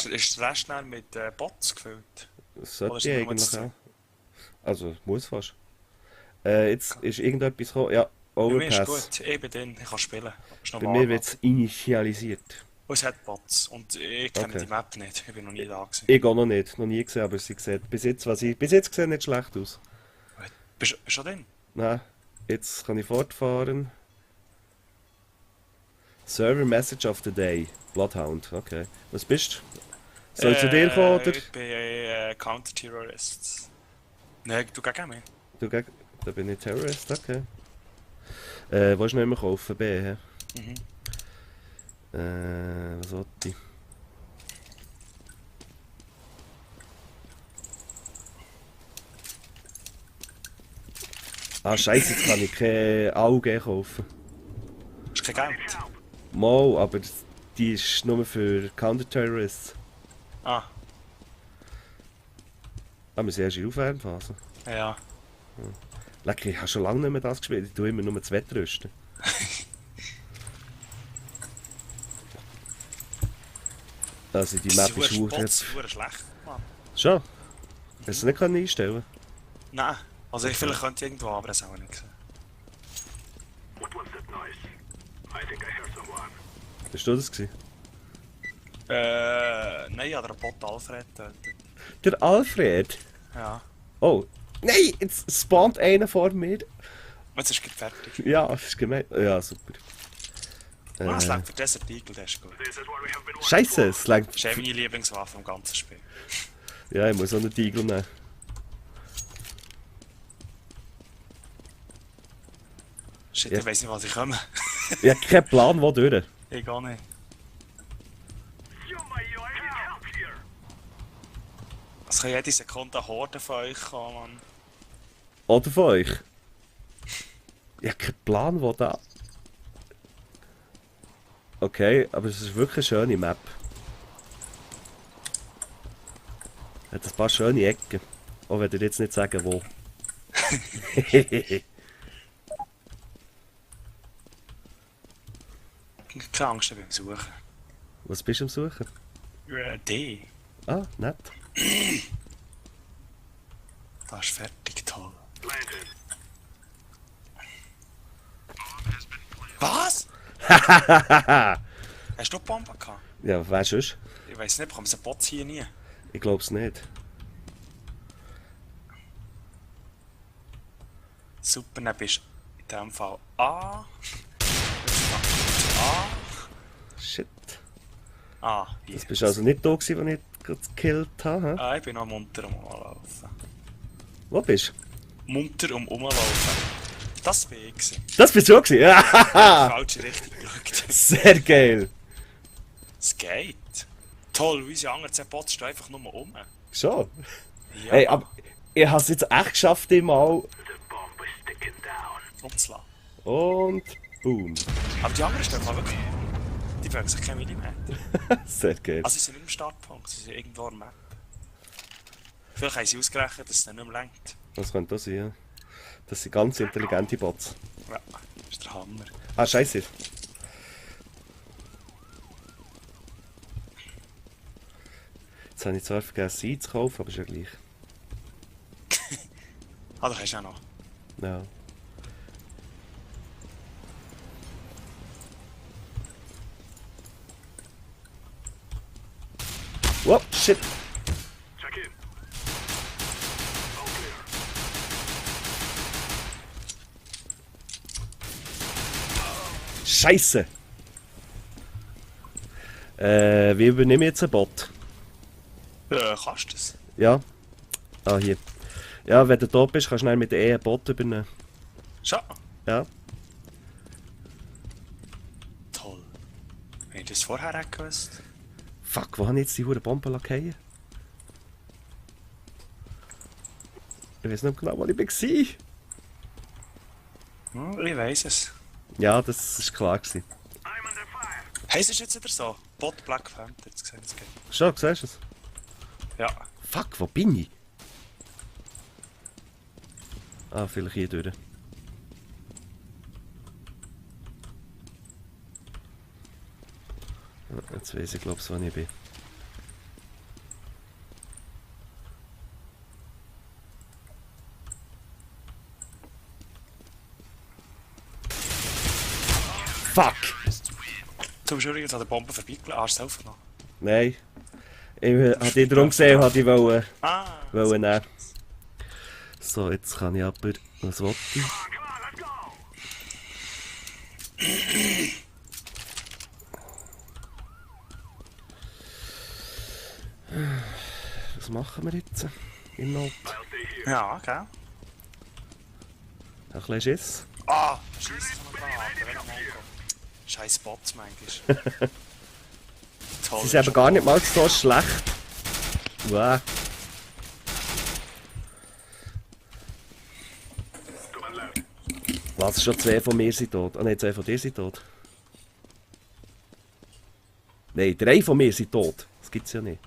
Ist das Rest dann mit Bots gefüllt? Das Oder ist sollte es ich nur das eigentlich zwei? auch. Also, muss fast. Jetzt Okay. ist irgendetwas gekommen. Ja, Bei mir ist Overpass. gut, ich bin drin, ich kann spielen. Aber es ist noch Bei mir warm wird ab. es initialisiert. Und es hat Bots. Und ich kenne die Okay. Map nicht, ich bin noch nie da gewesen. Ich gehe noch nicht, noch nie gesehen, aber sie sieht bis jetzt, was ich bis jetzt gesehen, nicht schlecht aus. Bist du schon drin? Nein, jetzt kann ich fortfahren. Server Message of the Day. Bloodhound, okay. Was bist du? Soll ich zu dir kommen, oder? Ich bin Counter-Terrorists. Nein, du gegen mich. Du, da bin ich Terrorist, okay. Willst du noch immer kaufen? B, hä? Mhm. Was wollte ich? Ah, scheiße, jetzt kann ich keine Augen kaufen. Hast du kein Geld? Mal, aber die ist nur für Counter-Terrorists. Ah, Ah, wir sind erst in der Aufwärmphase. ja. Lecker, ich habe schon lange nicht mehr das gespielt. Ich tue immer nur das Wettrüsten. Also die Diese Map ist Bots jetzt. sind schlecht, Mann. Schon? Hast du es nicht einstellen können? Nein. Also ich Okay. vielleicht könnte irgendwo, aber das auch nicht gesehen. Bist du das gewesen? Nein, ja, der Bot Alfred tötet. Der Alfred? Ja. Oh. Nein, jetzt spawnt einer vor mir. Jetzt ist es fertig. Ja, das ist gemein. Ja, super. Ah, es längt für Desert Eagle, der ist gut. Scheiße, es langt. Das ist meine Lieblingswaffe im ganzen Spiel. Ja, ich muss auch einen Tiger nehmen. Shit, Ja. ich weiss nicht, was ich komme. Ich habe keinen Plan, wo durch. Ich gar nicht. Es kann jede Sekunde eine Horde von euch kommen, Mann. Oder von euch? Ich habe keinen Plan, wo da. Okay, aber es ist wirklich eine schöne Map. Hat ein paar schöne Ecken. Auch wenn ihr jetzt nicht sagen, wo. Keine Angst beim Suchen. Was bist du am Suchen? D. Ah, nett. Das ist fertig, toll. Was? Hast du Bomben gehabt? Ja, weißt du? Ich weiss nicht, bekommen sie Bots hier nie? Ich glaub's nicht. Super, dann bist du in dem Fall A. Jetzt fang ich A. Shit. Ah, hier. Das bist also nicht da gewesen, als ich gerade gekillt habe. Hä? Ah, ich bin noch munter um rumlaufen. Wo bist du? Munter um rumlaufen. Das bin ich gewesen. Das bist du auch gewesen? Ja, Falsche Richtung geschaut. sehr geil. Es geht. Toll, unsere anderen 10 Bots stehen einfach nur um. Schon. Ja, Hey, aber ich habe es jetzt echt geschafft, dich mal. umzulassen. Und boom. Aber die anderen stehen wirklich. Die bewegen sich kein Millimeter. Sehr geil. Also sie sind nicht im Startpunkt, sie sind irgendwo am Map. Vielleicht haben sie ausgerechnet, dass es dann nicht mehr lenkt. Das könnte das sein, ja. Das sind ganz intelligente Bots. Ja, das ist der Hammer. Ah, scheiße. Jetzt habe ich zwar vergessen, Seed zu kaufen, aber ist ja gleich. Ah, da hast du auch noch. Ja. Whoop, shit. Scheiße. Wie übernehme ich jetzt einen Bot? Kannst du das? Ja. Ah, hier. Ja, wenn du da bist, kannst du schnell mit der E einen Bot übernehmen. Schon. Ja. Toll. Wenn ich das vorher auch gewusst. Fuck, wo habe ich jetzt die hure Bombe lackiert? Ich weiß nicht genau, wo ich war. Ich weiss es. Ja, das ist klar gewesen. Hey, es ist jetzt wieder so. Bot Black Panther, jetzt gesehen, es geht. Schon, siehst du es? Ja. Fuck, wo bin ich? Ah, vielleicht hier durch. Jetzt weiss ich, glaube ich, wo ich bin. Fuck! Du bist übrigens an der Bombe vorbeigelaufen. Hast du es aufgenommen? Nein. Ich habe dich darum gesehen, hatte ich wollen nehmen. So, jetzt kann ich aber... Was wollte ich? Was machen wir jetzt? Im Not? Ja, okay. Ein bisschen Schiss. Ah, scheiße, ich kann noch Granaten. Scheiß Bots manchmal. Toll. Sie sind aber gar nicht mal so schlecht. Wow. Was, schon 2 von mir sind tot? Ah nein, 2 von dir sind tot. Nein, 3 von mir sind tot. Das gibt's ja nicht.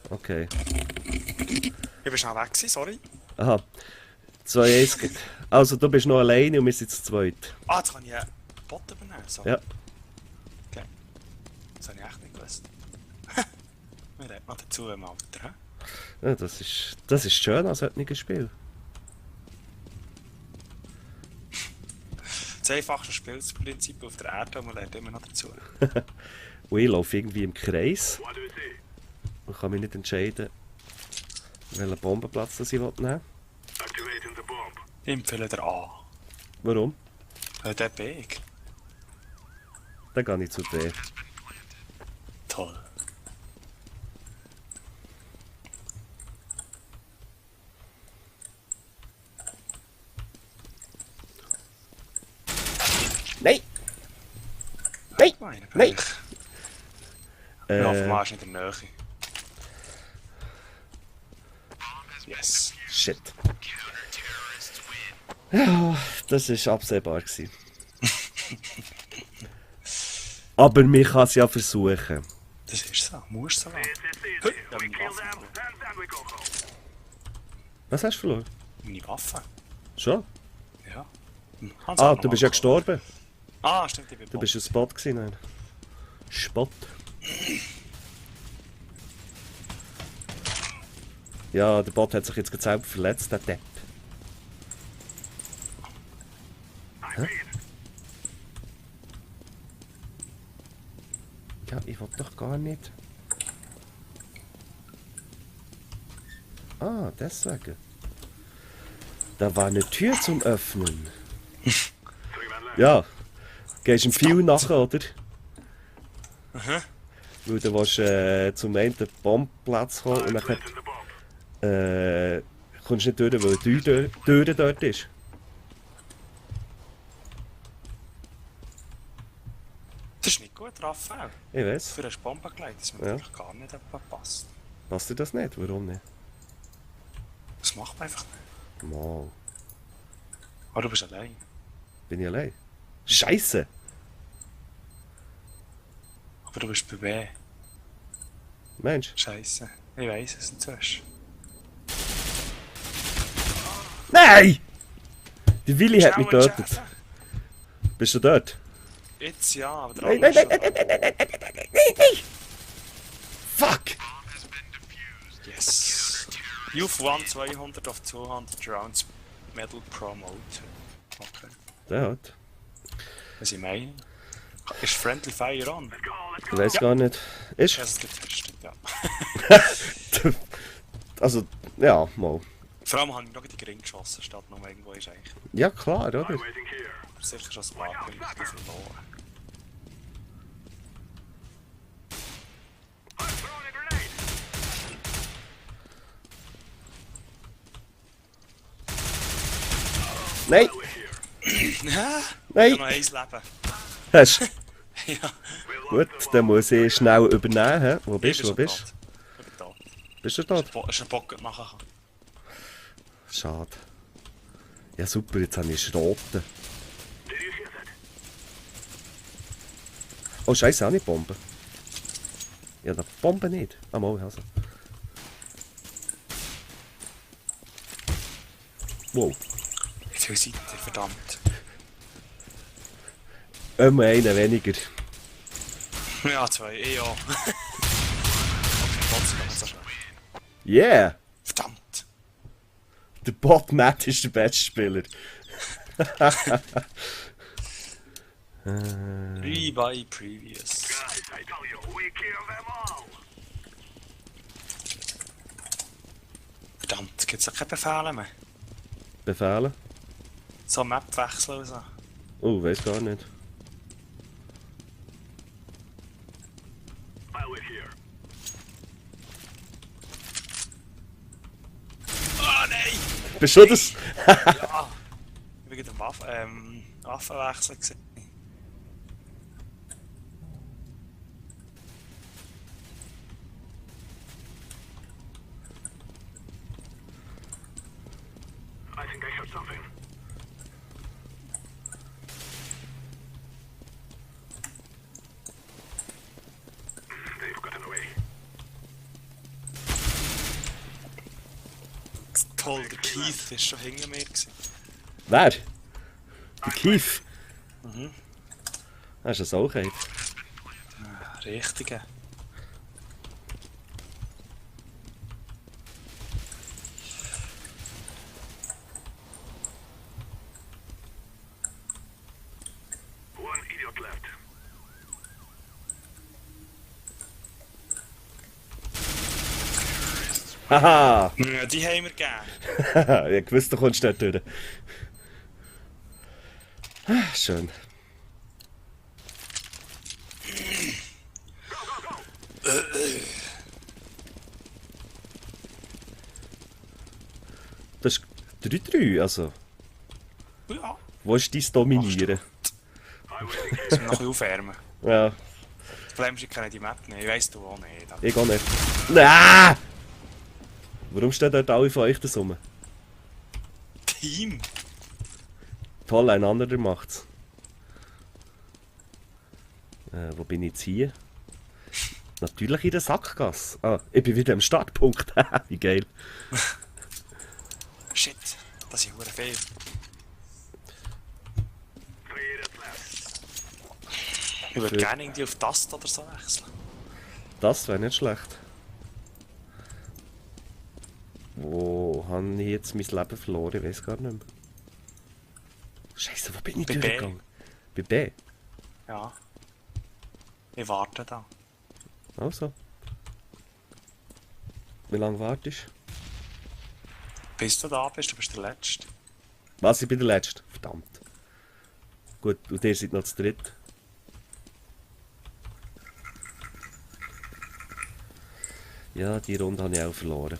Okay. Ich bin schnell weg gewesen, sorry. Aha. 2-1. Also du bist noch alleine und wir sind zu zweit. Ah, jetzt kann ich einen Bot übernehmen. So. Ja. Okay. Das habe ich echt nicht gewusst. Wir reden noch dazu im Alter, hä? Ja, das ist schön an solchen Spiel. Das einfachste Spielprinzip auf der Erde und man lernt immer noch dazu. Und ich laufe irgendwie im Kreis. Und kann mich nicht entscheiden, welchen Bombenplatz das ich nehmen will. Ich empfehle dir A. Warum? Der Big. Dann gehe ich zu D. Toll. Nein! Nein! Meine Nein! Pech. Ich hoffe, man ist nicht in der Nähe. Yes. Shit. Ja, das war absehbar gewesen. Aber man kann es ja versuchen. Das ist so. Musst du so lassen. Ja, meine Waffe. Was hast du verloren? Meine Waffe? Schon? Ja. Ah, du bist ja gestorben. Ah, stimmt, ich bin Du bist ein Spot gewesen, nein. Spot. Ja, der Bot hat sich jetzt gerade selber verletzt, der Depp. Hä? Ja, ich will doch gar nicht. Ah, deswegen. Da war eine Tür zum Öffnen. Ja. Gehst im viel nachher, oder? Aha. Weil du willst zum einen den Bombenplatz kommen und dann kommst du nicht durch, weil die Tür dort ist. Das ist nicht gut, Raphael. Ich weiß. Für eine Bombe gelegt, dass man Ja. eigentlich gar nicht passt. Passt dir das nicht? Warum nicht? Das macht man einfach nicht. Mal. Aber du bist allein. Bin ich allein? Scheiße! Aber du bist bei B. Mensch. Scheiße. Ich weiss es inzwischen. Nein! Die Willi hat mich Schnell getötet. entschärfen. Bist du dort? Jetzt ja, aber der Nein, andere nein, ist nein, schon nein, nein, nein, nein, nein, nein, nein! Fuck! da. Yes. You've won 200 of 200 rounds Medal Promote. Okay. Der hat. Was ich meine? Ist Friendly Fire on? Ich weiß Ja. gar nicht. Ich Ist? habe es getestet, ja. Also, ja, mal. Vor allem habe ich noch die gering geschossen, statt noch irgendwo ist eigentlich. Ja, klar, oder? Sicher schon ein paar Punkte verloren. Nein! Ja, Nein! ich habe noch eins Leben. Hast du? Ja. Gut, dann muss ich schnell übernehmen. Hä? Wo bist Ich du? Wo bin bist schon tot. Ich bin tot. du? Bist du dort? Ist ein Bock nachher. Schade. Ja, super, jetzt habe ich Schroten. Oh, Scheiße, auch nicht Bomben. Ja, da Bomben nicht. Ah, mal, also. Wow. Wie viel seid ihr, verdammt? Immer einen weniger. Ja, zwei, ja. Okay, trotzdem nicht so schnell. Yeah! Verdammt! Der Bob Matt ist der beste Spieler. Rebuy previous. Verdammt, gibt's da keine Befehle mehr? Befehle? So Map wechseln und so. Oh, weiß gar nicht. Oh nein! Bist du das? Ja! Ich bin gerade am Waffenwechsel gesehen. I think I heard something. They've gotten away. Toll, der Keith ist schon hinter mir gewesen. Wer? Der Keith? Mhm. Das ist ein Sauchheit. Richtige. One idiot left. Haha! Ja, die haben wir gegeben. Ich wusste, du kommst dort durch. Schön. Das ist 3-3, also. Ja. Wo ist dein Dominieren? Müssen wir noch ein bisschen aufwärmen. Ja, Das Problem ist, ich kenne die Map nicht. Ich weiss du auch nicht. ich auch nicht. Nein! Warum stehen dort alle von euch das rum? Team! Toll, ein anderer macht's. Wo bin ich jetzt hier? Natürlich in der Sackgasse. Ah, ich bin wieder am Startpunkt. Wie geil. Shit, das ist verdammt viel. 3 idiots left. Ich würde gerne irgendwie auf Taste oder so wechseln. Das wäre nicht schlecht. Wo habe ich jetzt mein Leben verloren? Ich weiß gar nicht mehr. Scheiße, wo bin ich Bei B. durchgegangen? Bei B. Ja. Ich warte da. Also. Wie lange wartest du? Bis du da bist, du bist der Letzte. Was, ich bin der Letzte? Verdammt. Gut, und ihr seid noch zu dritt. Ja, die Runde habe ich auch verloren.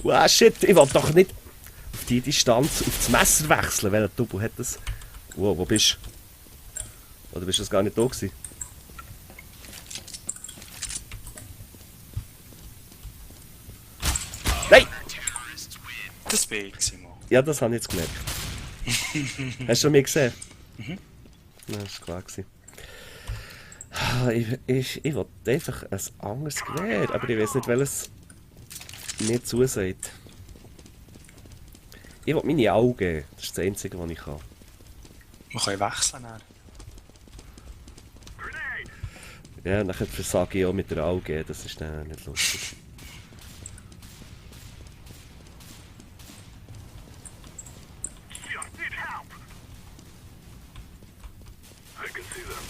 Wow, shit, ich will doch nicht auf die Distanz auf das Messer wechseln. Welcher Double hat das? Wow, wo bist du? Oder bist du das gar nicht da gewesen? Nein! Das bin ich, Simon. Ja, das habe ich jetzt gemerkt. Hast du mich gesehen? Mhm. Ja, das war klar gewesen. Ich will einfach ein anderes Gewehr, aber ich weiß nicht, welches mir zusagt. Ich will meine Augen. Das ist das Einzige, was ich kann. Wir können wechseln. Dann. Grenade! Ja, nachher versage ich auch mit der Auge. Das ist dann nicht lustig. Just need help! I can see them.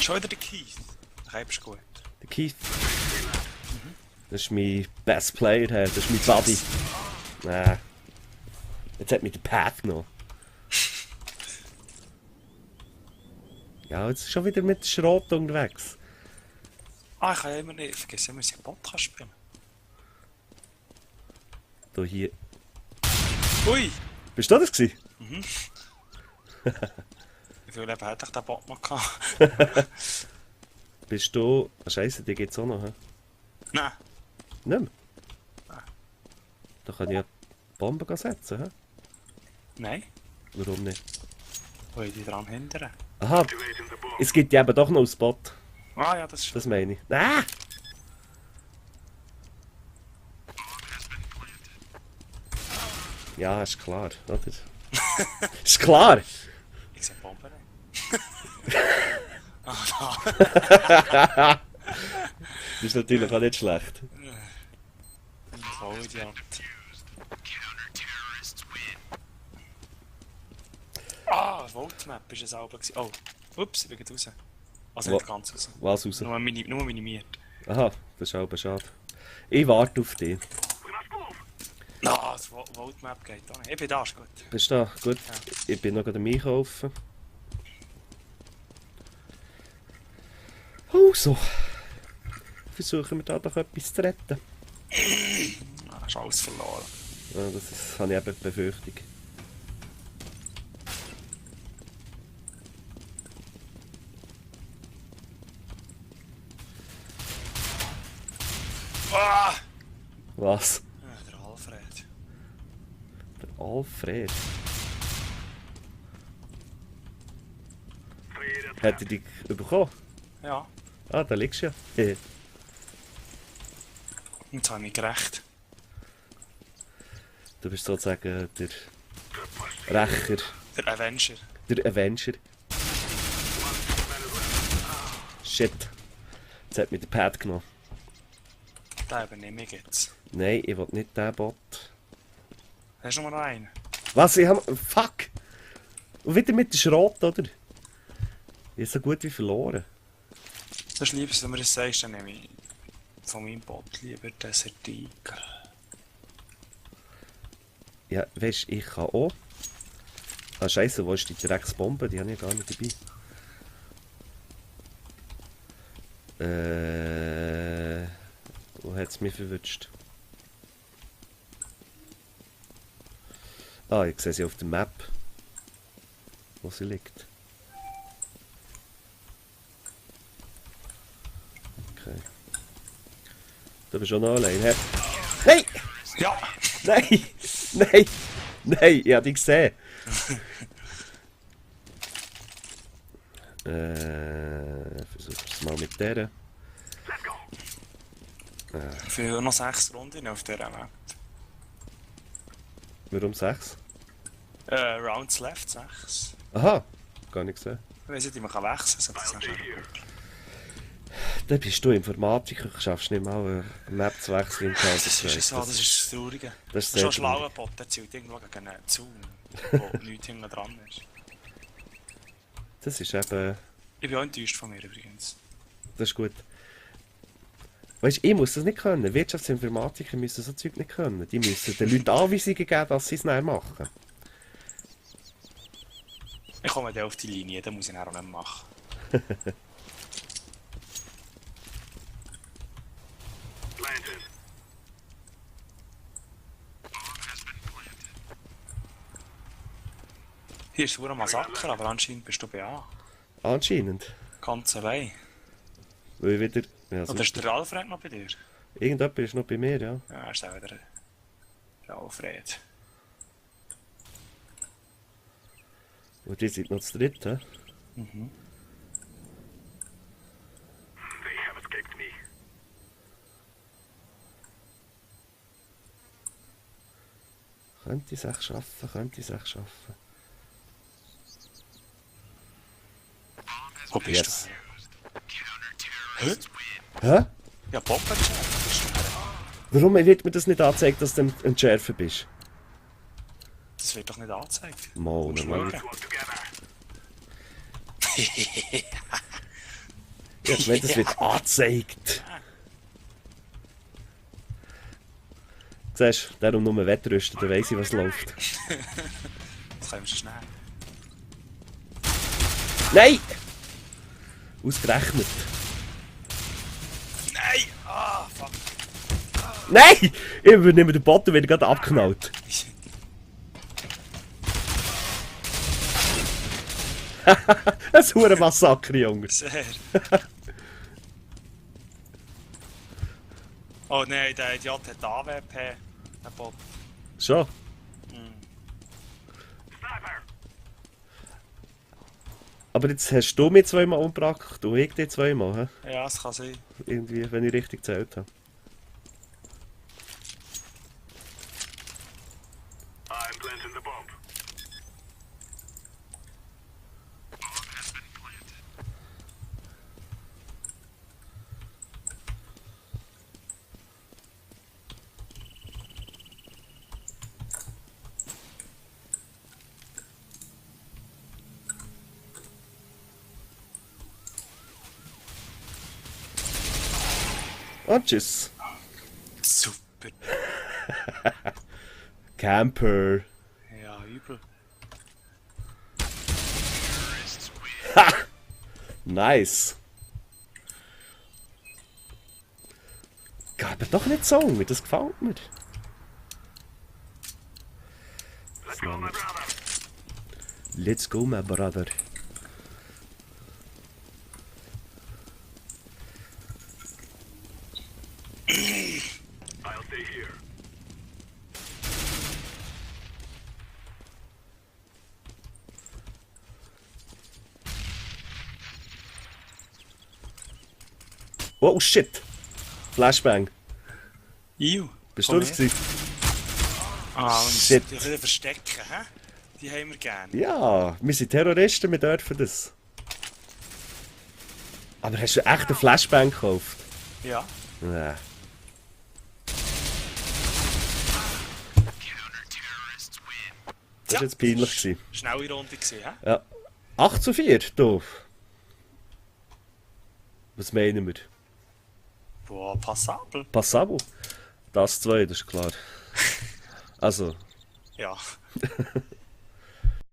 Schon wieder der Keith. Okay, bist gut. Der Keith. Das ist mein Best Player, das ist mein Buddy. Nein. Jetzt hat mich der Path genommen. Ja, jetzt ist schon wieder mit Schrot unterwegs. Ah, ich kann ja immer nicht vergessen, dass ich Podcast spielen. Da hier. Ui! Bist du das gewesen? Wie viel Leben hätte ich den Bot noch gehabt? Bist du... Ah, Scheisse, die geht's auch noch, hä? Nein. Nicht mehr? Da kann ich ja Bomben setzen, hä? Nein. Warum nicht? Wo ich die dran hindern? Aha, Activating the bomb. es gibt ja eben doch noch einen Spot. Ah ja, das ist schon. Das meine ich. Ah! Ja, ist klar, oder? Ist klar! Ich sehe Bomben nicht. Ah, Das ist natürlich auch nicht schlecht. da. Ein Vollidiot. Ah, Voltmap ist es auch. Oh, ups, ich bin gerade raus. Also nicht ganz raus. Was raus? Nur minimiert. Aha, das ist auch schade. Ich warte auf dich. Ah, das Voltmap geht auch nicht. Ich bin da, ist gut. Bist du da? Gut. Ja. Ich bin noch gerade am Einkaufen. Also. Versuchen wir da doch etwas zu retten. Ah, hast alles verloren. Ja, das habe ich eben die Befürchtung. Ah! Was? Der Alfred. Der Alfred. Hat er dich bekommen? Ja, Ah, da liegst du ja. jetzt habe ich gerecht. Du bist sozusagen der Rächer, Der Avenger. der Avenger. Shit. Jetzt hat mich der Pad genommen. Den übernehme ich jetzt. Nein, ich will nicht den Bot. Hast du noch einen? Was? Ich hab... Fuck! Und wieder mit der Schrot, oder? Ich habe so gut wie verloren. Das ist lieb, wenn du mir das sagst, dann nehme ich von meinem Bot lieber Desertiker. Ja, weißt du, ich kann auch. Ah, Scheiße, wo ist die Drecksbombe? Die habe ich gar nicht dabei. Wo hat es mich verwünscht? Ah, ich sehe sie auf der Map. Wo sie liegt. Okay. Du bist schon noch allein, hä? Nein! Ja! Nein! Nein! Nein! Ich habe dich gesehen! Versuch es mal mit der. Ich will noch 6 Runden auf dieser Map. Warum 6? Rounds left, 6. Aha! Gar nicht gesehen. Ich weiss nicht, wie man kann wechseln kann. Das ist schnell. Dann bist du Informatiker, du schaffst nicht mal eine Map zu wechseln. Das ist so, das ist das Traurige. Das ist Schon sehr ein schlauer Bot, der zielt irgendwo gegen einen Zaun, wo nichts hinten dran ist. Das ist eben... Ich bin auch enttäuscht von mir übrigens. Das ist gut. Weißt du, ich muss das nicht können. Wirtschaftsinformatiker müssen so Zeug nicht können. Die müssen den Leuten Anweisungen geben, dass sie es nicht machen. Ich komme dann auf die Linie, den muss ich dann auch nicht machen. Planted. Hier ist ein Massaker, aber anscheinend bist du bei A. Anscheinend. Ganz allein. Weil wieder... Ja, Oder ist der Alfred noch bei dir? irgendjemand ist noch bei mir, ja. Ja, ist auch wieder der Alfred. Und die sind noch zu dritt, hä? They have escaped me. Könnte ich es echt schaffen, könnte ich es echt schaffen. Wo bist Yes. du? Hä? Hä? Ja, Bombencheck. Warum wird mir das nicht angezeigt, dass du ein Schärfer bist? Das wird doch nicht angezeigt. Mal, Musst normal. schauen. Work together. Ja, ich meine, das wird angezeigt. Siehst du, darum nur Wettrüsten, dann weiss ich, was läuft. Das können wir schon schnell. Nein! Ausgerechnet. Nein! Ah, fuck. Nein! Ich übernehme den Bot und werde gerade abgeknallt. Ein hure Massaker, Junge. Sehr. Oh nein, der Idiot hat AWP. Der Bot. Schon? Sniper. Aber jetzt hast du mich zweimal umgebracht und ich dich zweimal, hä? Ja, das kann sein. Irgendwie, wenn ich richtig gezählt habe. I'm Und tschüss. Super. Camper. Ja, übel. Nice. Gab doch nicht Song, das gefällt mir. Let's go, my brother. Let's go, my brother. I'll stay here. Oh shit! Flashbang. Iu. Bist komm du das her. gewesen? Ah, und Shit. die können verstecken, hä? Die haben wir gerne. Ja, wir sind Terroristen, wir dürfen das. Aber hast du echt einen Flashbang gekauft? Ja. Nee. Das war jetzt peinlich gewesen. Schnelle Runde gewesen, hä? Ja. 8:4, doof. Was meinen wir? Boah, passabel. Passabel? Das 2, das ist klar. Also, Ja.